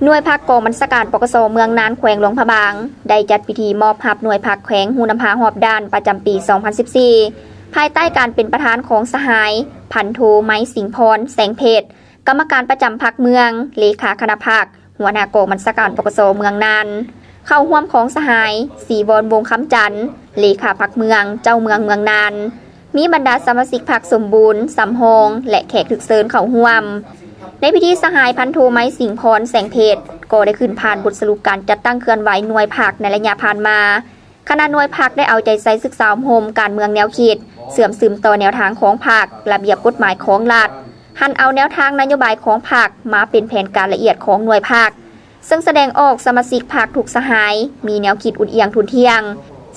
ໜ່ວຍພັກກອງບັນຊາການ ປກສ ເມືອງນານ ແຂວງຫຼວງພະບາງ ໄດ້ຈັດພິທີມອບຮັບໜ່ວຍພັກແຂວງຮູ້ນຳພາຮອບດ້ານປະຈຳປີສອງພັນສິບສີ່ ພາຍໃຕ້ການເປັນປະທານຂອງສະຫາຍ ພັນໂທ ໄມສິງພອນ ແສງເພັດ ກຳມະການປະຈຳພັກເມືອງ, ເລຂາຄະນະພັກ, ຫົວໜ້າກອງບັນຊາການ ປກສ ເມືອງນານ, ເຂົ້າຮ່ວມຂອງສະຫາຍ ສີວອນ ວົງຄຳຈັນ ເລຂາພັກເມືອງ, ເຈົ້າເມືອງເມືອງນານ, ມີບັນດາສະມາຊິກພັກສົມບູນ, ສຳຮອງ ແລະ ແຂກຖືກເຊີນເຂົ້າຮ່ວມ. ໃນພິທີ ສະຫາຍ ພັນໂທ ໄມສິງພອນ ແສງເພັດ ກໍໄດ້ຂຶ້ນຜ່ານບົດສະຫຼຸບການຈັດຕັ້ງເຄື່ອນໄຫວໜ່ວຍພັກໃນໄລຍະຜ່ານມາ. ຄະນະໜ່ວຍພັກໄດ້ເອົາໃຈໃສ່ສຶກສາອົບຮົມການເມືອງແນວຄິດ, ເຊື່ອມຊຶມຕໍ່ແນວທາງຂອງພັກ, ລະບຽບກົດໝາຍຂອງລັດ, ຫັນເອົາແນວທາງນະໂຍບາຍຂອງພັກມາເປັນແຜນການລະອຽດຂອງໜ່ວຍພັກ, ເຊິ່ງສະແດງອອກສະມາຊິກພັກທຸກສະຫາຍມີແນວຄິດອຸ່ນອຽງທຸ່ນທ່ຽງ,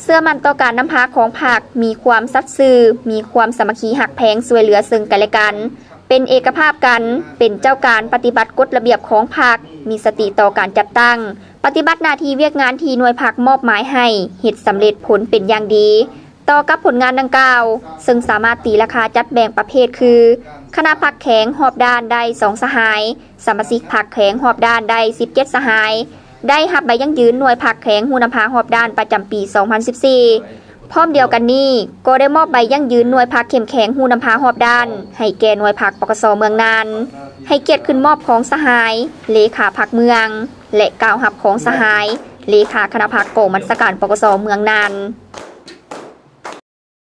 ເຊື່ອໝັ້ນຕໍ່ການນຳພາຂອງພັກ, ມີຄວາມສັດຊື່, ມີຄວາມສາມັກຄີຮັກແພງຊ່ວຍເຫຼືອເຊິ່ງກັນແລະກັນ, ເປັນເອກະພາບກັນ, ເປັນເຈົ້າການປະຕິບັດກົດລະບຽບຂອງພັກ, ມີສະຕິຕໍ່ການຈັດຕັ້ງ, ປະຕິບັດໜ້າທີ່ວຽກງານທີ່ໜ່ວຍພັກມອບໝາຍໃຫ້ ເຮັດສຳເລັດຜົນເປັນຢ່າງດີ. ຕໍ່ກັບຜົນງານດັ່ງກ່າວ, ເຊິ່ງສາມາດຕີລາຄາຈັດແບ່ງປະເພດຄື ຄະນະພັກແຂວງຮອບດ້ານໄດ້ສອງສະຫາຍ, ສະມາຊິກພັກແຂວງຮອບດ້ານໄດ້ສິບເຈັດສະຫາຍ, ໄດ້ຮັບໃບຢັ້ງຢືນໜ່ວຍພັກແຂວງຮູ້ນຳພາຮອບດ້ານປະຈຳປີສອງພັນສິບສີ່. ພ້ອມດຽວກັນນີ້, ກໍໄດ້ມອບໃບຢັ້ງຢືນໜ່ວຍພັກເຂັ້ມແຂງຮູ້ນຳພາຮອບດ້ານ ໃຫ້ແກ່ໜ່ວຍພັກ ປກສ ເມືອງນານ, ໃຫ້ກຽດຂຶ້ນມອບຂອງສະຫາຍ ເລຂາພັກເມືອງ ແລະ ກ່າວຮັບຂອງສະຫາຍ ເລຂາຄະນະພັກກອງບັນຊາການ ປກສ ເມືອງນານ.